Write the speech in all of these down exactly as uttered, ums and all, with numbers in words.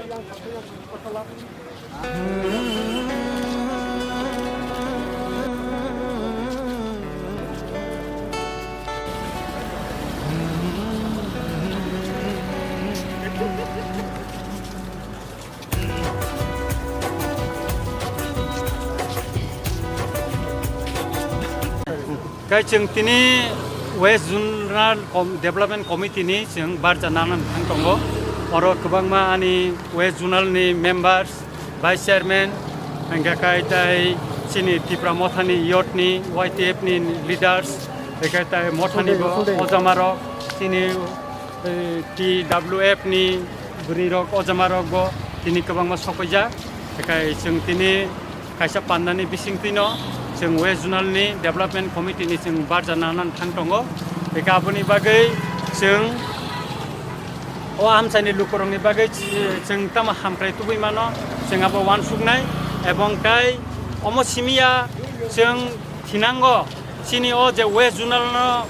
Kai chwng tini West Zonal Com-, Development Committee ni chwng barja nana thang tongo. Oro kwbangma ani West Zonal ni members, vice chairman, hingkha kai tai chini Tipra Motha ni youth ni Y T F ni leaders, hingkha tai Motha ni bo ojama rok, chini eh, T W F ni bwrwi rok, ojama rok bo tini kwbangma sokphaijak. Ekai chwng tini kaisa pandani bisingtwi no chwng West Zonal ni Development Committee ni chwng barja nana thang tongo. Eka aboni bagwi chwng o amchaini lukurokni bagwi ch-, chwng tamo hamkrai tubui mano, chwng abo uansuknai, ebong tai omo simiya chwng thinango. Chini o je West Zonal no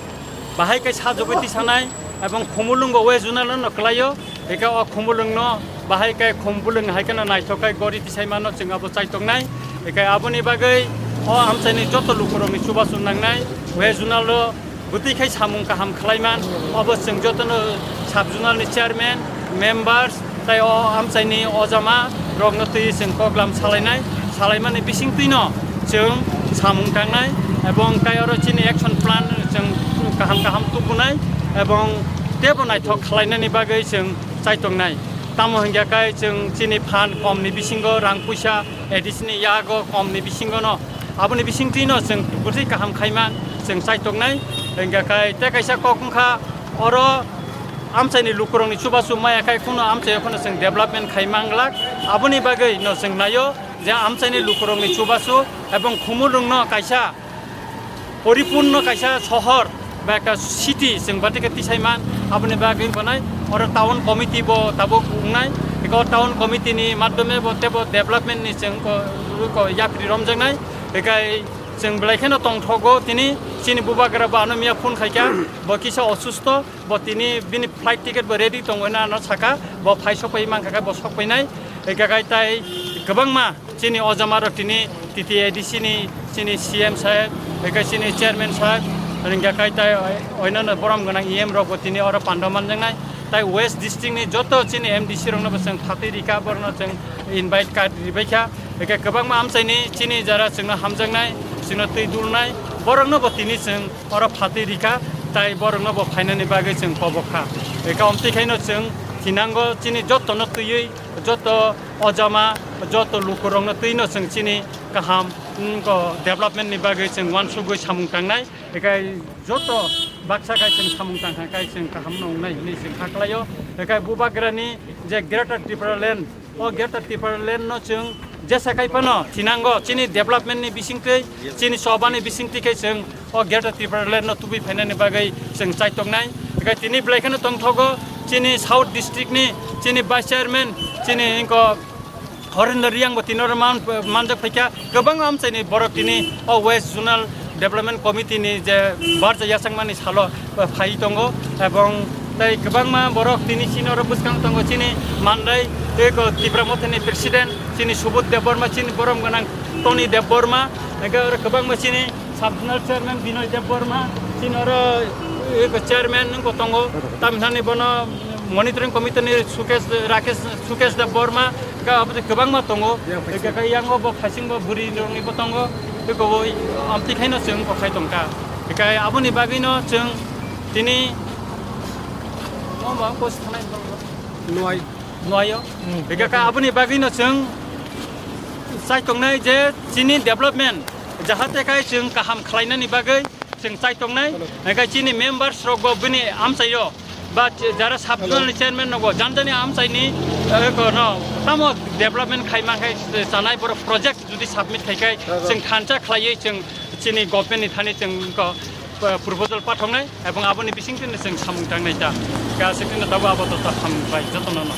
bahai kai sajagwi tisanai, ebong Khumulwng bo West Zonal no kwlaio, eka o Khumulwng no bahai kai Khumulwng hai kheno naithok kai gori tisai mano chwng abo chaitoknai, eka aboni bagwi o amchaini joto lukurokni chubachu nangnai, West Zonal o bwtwi khai samung kaham khlaiman, obo chwng jotono sub zonal ni chairman, members, tai o amchaini ojama rokno twi chwng koklam salainai, salaimani bisingtwino chwng samung tangnai, ebong tai oro chini action plan chwng kaham kaham tubunai, ebong teibo naithok khlainani bagwi chwng chaitongnai. Tamo hingya kai chwng chini phan komni bisingo rang puisa A D C ni yago komni bisingono aboni bisingtwino chwng bwtwi kaham khaiman chwng chaitoknai. Hingya kai tei kaisa kok wngkha oro amchaini lukurokni chubachu maya khai kheno amchaio kheno chwng development khai manglak. Aboni bagwi no chwng naio je amchaini lukurokni chubachu ebong Khumulwngno kaisa poripurno kaisa sohor ba ekta city chwng bathikhe tisaiman, aboni bagwi wngnai oro town committee bo tabuk wngnai, eko town committee ni madhyome bo teibo development ni chwng ko, ko yapri romjaknai, ekai chwng belai kheno tongthogo tini chini bubagra bo ano miya phone khaikha, bo kisa osusto, bo tini bini flight ticket bo ready tongo hwnwi ano sakha, bo phai sokpai mankha khe bo sokpainai, ekai tai kwbangma. Chini ojama rok tini T T A D C ni chini C M saheb, eke chini chairman saheb, ringya kai tai oinano borom gwnang E M rok bo tini oro pando manjaknai. Tai West district ni joto chini M D C rok no bo chwng phatwi rikha, borok no chwng invite card ribaikha. Eke kwbangma amchaini chini jara chwngno hamjaknai, chwngno twi dulnai, borok no bo tini chwng oro phatwi rikha, tai borok no bo phainani bagwi chwng kobok kha. Eke omtwi khaino chwng thinango chini joto no twiwi joto ojama, joto lukurokno twino chwng chini kaham, mm, ko development ni bagwi chwng uansugwi samung tangnai. Ekai joto baksa kai chwng samung tangkha kai chwng kaham no wngnai hinwi chwng kha khlaio. Ekai bubagrani je Greater Tipraland, o Greater Tipraland no chwng jesa kai phano thinango chini development ni bisingtwi, chini chobani bisingtwi khe chwng o Greater Tipraland no tubui phainani bagwi chwng chaitoknai. Eke tini belai kheno tongthogo chini South District ni chini Vice Chairman, chini inko Horendra Reang bo tini oro man-, manjak phaikha. Kwbangma amchaini borok tini o West Zonal Development Committee ni je barja yachakmani salo phai tongo, ebong tei kwbangma borok tini chini oro bwskang tongo, chini mandai tei ko Tipra Mothani President chini Subodh Debbarma, chini borom gwnang Tony Debbarma, eke oro kwbangma chini Sub Zonal Chairman Binoy Debbarma, chini oro, eh, chairman wngkha tongo, tamhinani bono monitoring committee ni Sukesh, Rakesh, Sukesh Debbarma, eka abo tei kwbangma tongo. Yang phaising. Eka khe yang bo phaising bo bwrwi rokni bo tongo, eko bo amtwi khaino chwng kokhai tongkha. Eka aboni bagwino chwng tini, oh, ma, kos thanai. Nuai. Nuaio. Hmm. Eka khe aboni bagwino chwng chai tongnai je chini development jahate khai chwng kaham khlainani bagwi chwng chai tongnai. Hello. Hingkhe chini members rok bo bini amchaio ba ch-, jara sub zonal ni chairman rok bo jani jani amchaini, eh, kono tamo development khai man khai chanai borok project jodi submit khai khai chwng thansa khlaiwi chwng chini government ni thani chwng ko, eh, proposal pathoknai ebong aboni bisingtwi chwng samung tangnai ta. Ka sikino tabo abo to ta hambai jotono no.